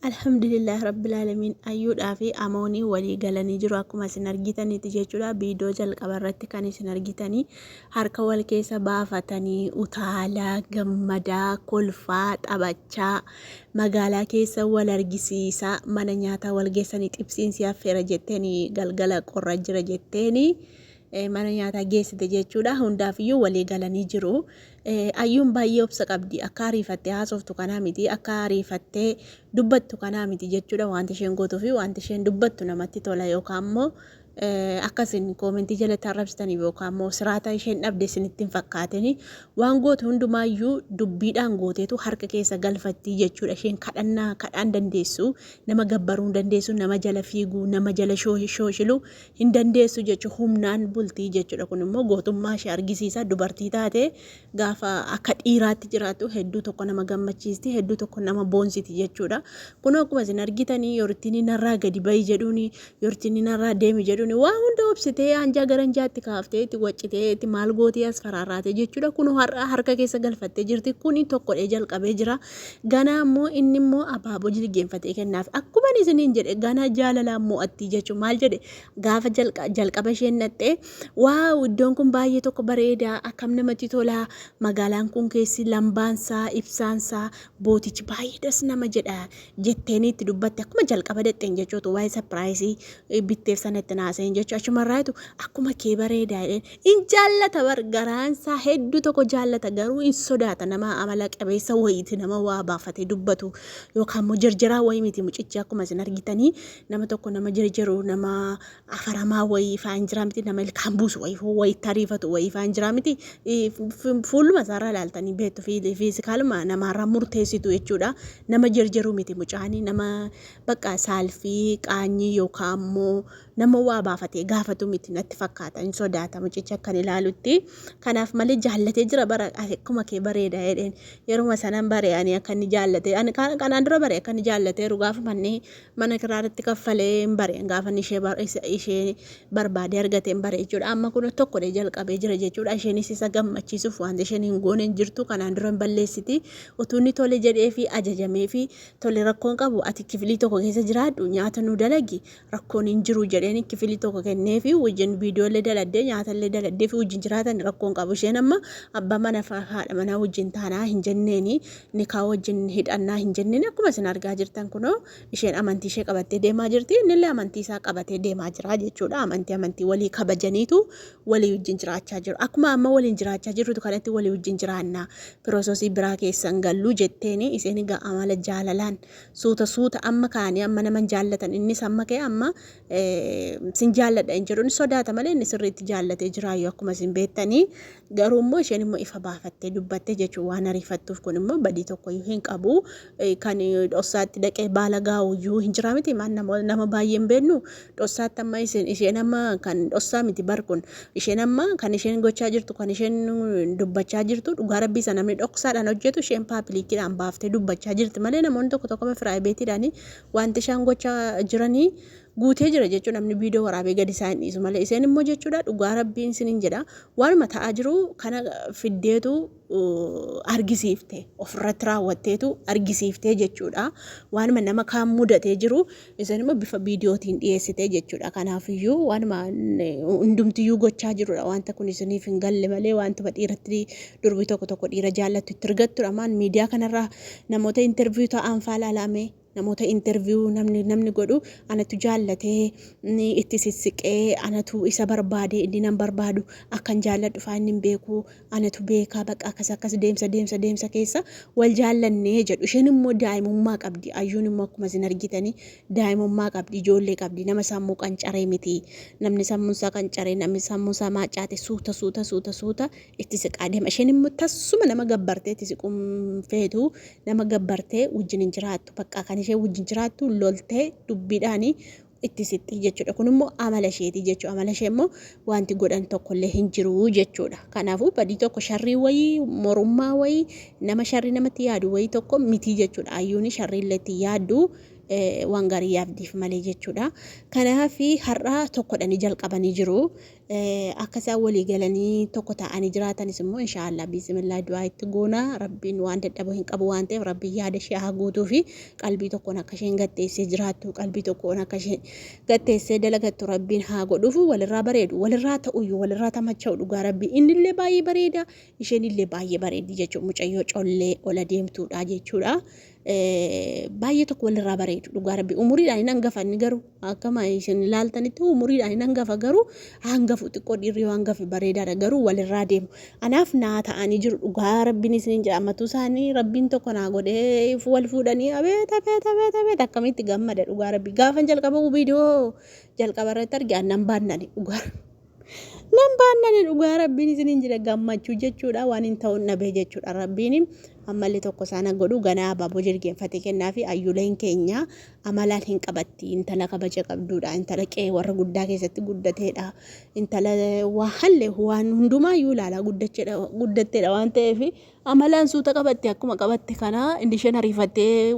Alhamdulillah Rabbil Aalamiin Ayyuudhaa fi Amoonii walii galanii jiru akkuma isin argitanitti jechuudha. Viidiyoo jalqaba irratti kan isin argitanii harka wal keessa baafatanii utaalaa, gammadaa, kolfaa, taphachaa magaalaa keessa wal argisiisaa mana nyaataa wal geessanii xibsiin si affeera jetteeni galgala qorra jira jetteeni mana nyaataa geessite jechuudha. Hundaafiyyuu walii galanii jiru. Ayyuun baay'ee obsa qabdi. Akka ariifattee haasoftu kanaa miti. Akka ariifattee dubbattu kanaa miti jechuudha. Wanti isheen gootuu fi wanti isheen dubbattu namatti tola yookaan immoo akka isin koomentii jalatti arrabsitaniif yookaan immoo siraata isheen dhabde isinitti hin fakkaatini. Waan gootu hundumaayyuu dubbiidhaan gooteetu harka keessa galfatti jechuudha. Isheen kadhannaa kadhaan dandeessu, nama gabbaruu hin dandeessu, nama jala fiiguu, nama jala shooshilu hin dandeessu jechuun humnaan bultii jechuudha. Kun immoo gootummaa ishee argisiisa. Dubartii taate gaafa akka dhiiraatti jiraattu hedduu tokko nama gammachiisti, hedduu tokko nama boonsiti jechuudha. Kun akkuma isin argitanii yortiin narraa gadi bahi jedhuuni, yortiin narraa deemi jedhuuni waa hunda obsitee anjaa gara anjaatti kaaftee itti waccitee itti maal gootee as faraarraatee jechuudha. Kun har'a harka keessa galfattee jirti. Kuni tokkodhee jalqabee jira. Ganaa immoo inni immoo abaaboo jilgeenfatee kennaaf. Akkuma ani isiniin jedhe ganaa jaalalaan mo'attii jechuun maal jedhe gaafa jalqaba isheen dhaqxee waaw iddoon kun baay'ee tokko bareeda akkam namatti tola magaalaan kun keessi lambaansaa ibsaansaa bootichi baay'ee das nama jedha jetteeni itti dubbatte akkuma jalqaba dhaqxeen jechuutu waa'ee sapiraayisii bitteef sana itti naaseen jechuu achumarraayitu akkuma kee bareeda jedheen In jaallata bar garaansaa hedduu tokko jaallata garuu in sodaata nama amala qabeessa wayiiti nama waa baafatee dubbatu yookaan immoo jarjaraa wayii miti mucichi akkuma isin argitanii nama tokko nama jarjaru nama afaramaa wayii faa hin jiraa miti nama ilkaan buusu wayii wayitti ariifatu wayii faa hin jiraa miti fuuluma isaarraa ilaaltanii beektu fiizikaaluma namaarraa murteessitu jechuudha nama jarjaru miti mucaanii nama bakka saalfii qaanyii yookaan immoo Nama waa baafatee gaafatu miti natti fakkaata hin sodaata mucichi akkan ilaalutti. Kanaaf malee jaallatee jira bara akkuma kee bareeda jedheen. Yeruma sanan bare ani akka inni jaallate. Ani kanaan dura bare akka inni jaallateeru gaafa manni mana kiraarratti kaffalee hin bare gaafa inni ishee ishee barbaadee argate hin bare jechuudha. Amma kun tokkodha jalqabee jira jechuudha. Isheenis isa gammachiisuuf wanti isheen hin goone hin jirtu kanaan dura hin balleessiti. Utuu inni tole jedhee fi ajajamee fi tole rakkoon qabu ati kifilii tokko keessa jiraadhu nyaata nu dalagi rakkoon hin jiru jedheen kifilii tokko kenneefi wajjin viidiyoolee daladdee nyaatallee daladdee fi wajjin jiraatan rakkoon qabu. Isheen amma abbaa mana fi haadha manaa wajjin taanaa hin jenneeni nikaa wajjin hidhannaa hin jenneeni akkuma isin argaa jirtan kunoo isheen amantii ishee qabattee deemaa jirti innillee amantii isaa qabatee deemaa jira jechuudha. Amantii amantii walii kabajaniitu walii wajjin jiraachaa jiru. Akkuma amma waliin jiraachaa jirrutu kanatti walii wajjin jiraanna piroososii biraa keessan galluu jetteeni isheen egaa amala jaalalaan Suuta suuta amma kaanii amma nama hin jaallatan innis amma ka'e amma sin jaalladha hin jedhu inni sodaata malee inni sirriitti jaallatee jiraayyuu akkuma isin beektanii garuu immoo isheen immoo ifa baafattee dubbattee jechuun waan ariifattuuf kun immoo badii tokkoyyuu hin qabu kan dhossaatti dhaqee baala gaa'uyyuu hin jiraa miti maan nama nama baay'ee hin beeknu dhossaatti amma isin isheen amma kan dhossaa miti bar kun isheen amma kan isheen gochaa jirtu kan isheen dubbachaa jirtu dhugaa rabbii isa namni dhoksaadhaan hojjetu isheen paapiliikiidhaan baaftee dubbachaa jirti malee namoonni tokko tokko amma firaayibeetiidhaan wanti isaan gochaa jiranii guutee jira jechuun namni viidiyoo waraabee gadi isaa hin dhiisu malee isheen immoo jechuudha dhugaa rabbiin isiniin jedha waanuma ta'aa jiru kana fiddeetu argisiifte ofirratti raawwatteetu argisiiftee jechuudha waanuma nama kaan mudatee jiru Isheen immoo bifa viidiyootiin dhiyeessite jechuudha. Kanaafiyyuu waanuma hundumtiyyuu gochaa jirudha. Wanta kun isiniif hin galle malee wantuma dhiiratti durbi tokko tokko dhiira jaallattu itti argattudha. Maan miidiyaa kanarraa namoota interview ta'an faa ilaalame namoota interview namni namni godhu anatu jaallatee inni itti sissiqee anatu isa barbaade inni nan barbaadu akkan jaalladhu faa inni hin beeku anatu beekaa baqa akkas akkas deemsa deemsa deemsa keessa wal jaallannee jedhu isheen immoo daa'imummaa qabdi ayyuun immoo akkuma isin argitanii daa'imummaa qabdi ijoollee qabdi nama sammuu qancaree miti namni sammuun isaa qancaree namni sammuun isaa maacaate suuta suuta suuta suuta itti siqaa deema isheen immoo tasuma nama gabbartee itti siquun feetu nama gabbartee wajjin hin jiraattu bakka kan ishee wajjin jiraattu loltee dubbiidhaanii itti siqxi jechuudha. Kun immoo amala isheeti jechuudha. Amala ishee immoo wanti godhan tokkollee hin jiru jechuudha. Kanaafuu badii tokko sharrii wayii, morummaa wayii, nama sharrii namatti yaadu wayii tokko miti jechuudha. Ayyuuni sharrii illee itti yaaddu Waan gaarii yaabdiif malee jechuudha. Kanaaf har'a tokkodhanii jalqabanii jiru. Akka isaan walii galanii tokko ta'anii jiraatanis immoo inshaallah bismillah du'aa itti goona. Rabbiin waan dadhabu hin qabu waan ta'eef Rabbiin yaada ishee haa guutuu fi qalbii tokkoon akka isheen gatteessee jiraattu, qalbii tokkoon akka isheen gatteessee dalagattu Rabbiin haa godhuuf. Walirraa bareedu, walirraa ta'uyyuu, walirraa tamacha'u dhugaa Rabbii. Innillee baay'ee bareeda, isheenillee baay'ee bareeddi jechuudha. Mucayyoo collee ol adeemtuudha jechuudha. Baay'ee tokko walirraa bareedu dhugaa Rabbii. Umuriidhaan hin hangafa inni garuu akkama isin ilaaltanitti umuriidhaan hin hangafa, garuu hangafu xiqqoo dhiirri yoo hangafe bareedaadha, garuu walirraa deemu. Anaaf naa ta'anii jiru dhugaa Rabbiin isiniin jedha. Ammatuu isaanii Rabbiin tokko naa godhee wal fuudhanii, abeet abeet abeet abeet, akkamitti gammada dhugaa Rabbii. Gaafan jalqaba viidiyoo jalqaba irratti arge annan baannani dhugaa. Nan baannani dhugaa Rabbiin isiniin jedha, gammachuu jechuudha waan hin ta'uun dhabee jechuudha. Rabbiin ammallee tokko isaan godhu ganaa abaaboo jilgeenfatee kennaa fi ayyuleen keenya amalaan hin qabatti. Intala kabaja qabduudha, intala qe'ee warra guddaa keessatti guddateedha, intala waa halle waan hundumaayyuu ilaalaa guddatteedha waan ta'eef amalaan suuta qabatte. Akkuma qabatte kana inni isheen ariifattee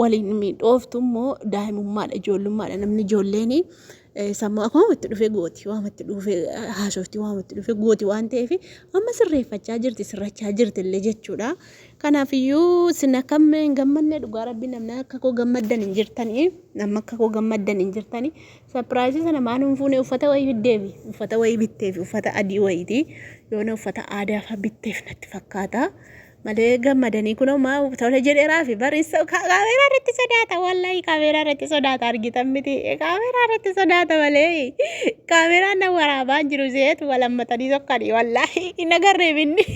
waliin miidhooftu immoo daa'imummaadha, ijoollummaadha. Namni ijoolleen sammuu akkuma itti dhufee gooti, waan itti dhufee haasofti, waan itti dhufee gooti waan ta'eef amma sirreeffachaa jirti, sirrachaa jirti illee jechuudha. Kanaafiyyuu isin akkam hin gammanne dhugaa Rabbi? Namni akka koo gammaddan hin jirtanii, namni akka koo gammaddan hin jirtanii. Surprise sana maan hin fuune, uffata wayii fiddeefi, uffata wayii bitteefi, uffata adii wayiiti yoona uffata aadaa fa bitteef natti fakkaata. Malee gammadanii kunoo maa tole jedheeraafi bari kaameeraa irratti sodaata, wallaahi kaameeraa irratti sodaata. Argitan miti, kaameeraa irratti sodaata malee kaameeraan na waraabaa hin jiru seetu walammatanii sokkanii, wallaahi hin agarreef inni.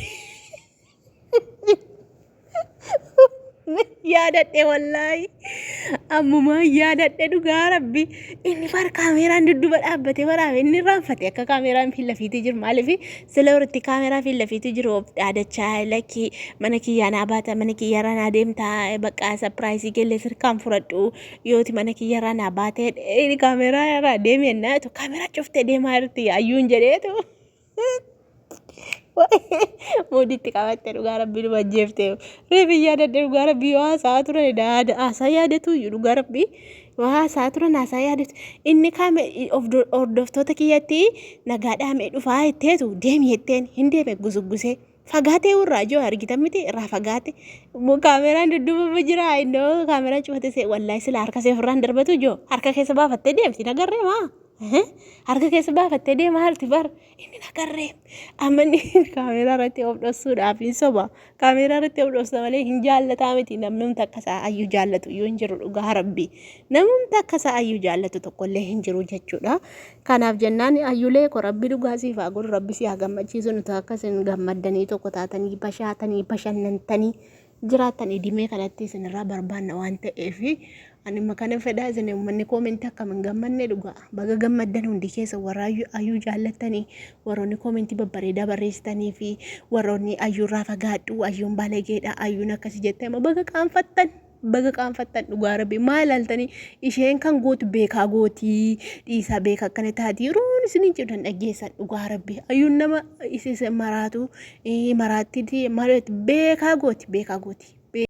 Yaadadhe, wallaahi ammumaa yaadadhe dhugaa Rabbi. Inni bar kaameeraan dudduuba dhaabbatee waraabe, inni irraanfate akka kaameeraan fi lafiitii jiru. Maaliif sila walitti kaameeraa fi lafiitii jiru of dhaadachaa, lakki mana kiyyaa naa baata, mana kiyyarraa naa deemtaa, bakka surprise kellee sirkaan fudhadhu yooti mana kiyyarraa naa baatee, inni kaameeraa irraa deemi ennaa kaameeraa cuftee deemaa jirti ayyuun jedheetu muuditti qabatte. Dhugaa Rabbii nu ajjeefte. Reefi yaadadhe dhugaa Rabbii, yoo haasaa turan haasaa yaadatu iyyuu, dhugaa Rabbii yoo haasaa turan haasaa yaadatu. Inni kaame hordoftoota kiyyatti nagaa dhaamee dhufaa jetteetu deemi jetteen hin deeme, gusuggusee fagaatee irraa ijoo argitan miti, irraa fagaate. Kaameraan dudduuba jira, innoo kaameraan cufate see, wallaahi sila harka see ofirraan darbatu ijoo harka keessa baafattee deemti, nagarree maa harka keessa baafattee deemaa jirti bar. Inni nagarree amma inni kaameeraa irratti of dhoksuudhaaf hin soba, kaameeraa irratti of dhoksa malee hin jaallataa miti. Namnumti akka isaa ayyuu jaallatu iyyuu hin jiru dhugaa Rabbi, namumti akka isaa ayyuu jaallatu tokkollee hin jiru jechuudha. Kanaaf jennaan ayyulee ko Rabbi dhugaa siif haa godhu, Rabbi si haa gammachiisu. Nuti akka isin gammaddanii tokko taatanii bashaatanii bashannantanii jiraattan idimee kanatti isinirraa barbaanna waan ta'eef ani amma kana fedhaa. Isin uummanni koomentii akkam hin gammanne dhugaa? Baga gammaddan hundi keessa, warra ayyuu jaallattanii, warroonni koomentii babbareedaa barreessitanii fi warroonni ayyuurraa fagaadhu, ayyuun baalageedha, ayyuun akkasi jettee amma baga qaanfattan, baga qaanfattan dhugaa Rabbi. Maal ilaaltanii? Isheen kan gootu beekaa gootii dhiisaa, beekaa akkana taati yeroon isin jedhan dhaggeessan. Dhugaa Rabbi, ayyuun nama isise maraatu maraatti maal beekaa gooti, beekaa gooti.